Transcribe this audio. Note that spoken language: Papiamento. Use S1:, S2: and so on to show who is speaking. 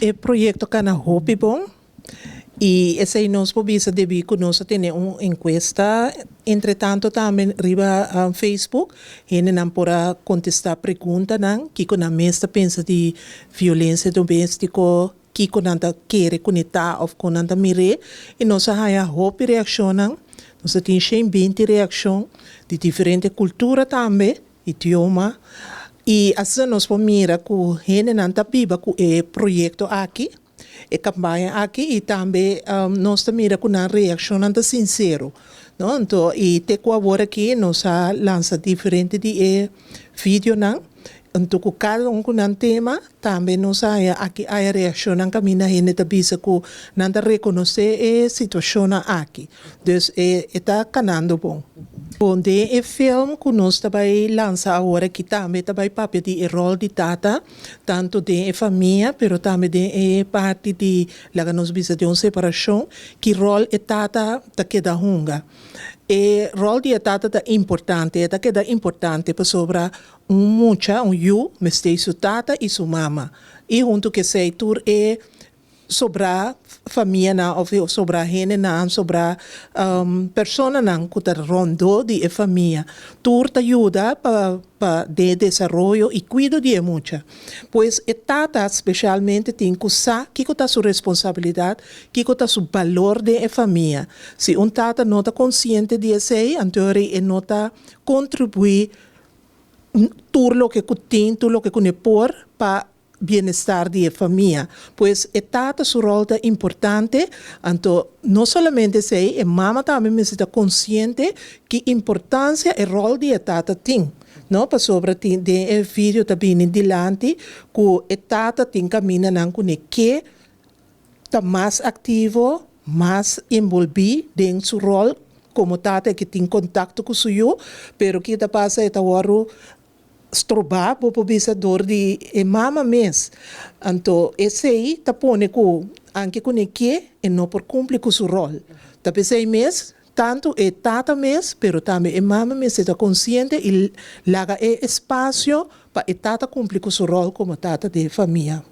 S1: E proyekto a kana hopi bon i esei nos por bisa debí ku nos a tene un enkuesta entretantu tambe riba Facebook. Hendenan por a kontestá preguntanan kiko nan mes ta pensa di violensia doméstiko, kiko nan ta kere kuné ta òf kon nan ta mir'é i nos a haña hopi reakshonnan. Nos a tin 120 reakshon di diferente kultura tambe, idioma i asina nos por mira ku hendenan ta biba ku e proyekto aki, e kampaña aki i tambe nos ta mira ku nan reakshonnan ta sinsero, no. Anto i te ku awor aki nos a lansa diferente di e videonan, anto ku kada un ku nan tema. Tambe nos a haña aki haya reakshonnan kaminda hende ta bisa ku nan ta rekonosé e situashonnan aki. Dus e e ta kanando bon. Bon, den e film ku nos ta bai lansa awor aki tambe ta bai papia di e ròl di tata, tantu den e famia pero tambe den e parti di laga nos bisa den un separashon, ki ròl e tata ta keda hunga. E ròl di e tata ta importante, e ta keda importante pasobra un mucha, un yu, mester su tata i su mama. I huntu ku esei tur e sobrá famianan òf e sobrá hendenan, sobrá personanan ku ta rondó di e famia. Tur ta yuda pa pa den e desaroyo i kuido di e mucha. Pues e tata speshalmente tin ku sa kiko ta su responsabilidat, kiko ta su balor den e famia. Si un tata no ta konsiente di esei, anto e no ta kontribuí tur loke ku tin, tur loke ku ne por pa bienestar di e famia. Pues e tata su ròl ta importante, anto no solamente esei, e mama tambe mester ta konsiente ki importansia e ròl di e tata tin, no, pasobra tin den e video ta bini dilanti ku e tata tin kamindanan ku ne ke ta mas aktivo, mas enbolbí den su ròl komo tata e ke tin kontakto ku su yu, pero ki ta pasa e ta wòrdu strobá, bo por bisa, dor di e mama mes. Anto esei ta pone ku anke ku ne ke e no por kumpli ku su ròl. Ta p'esei mes tantu e tata mes pero tambe e mama mester ta konsiente i laga e espasio pa e tata kumpli ku su ròl komo tata den e famia.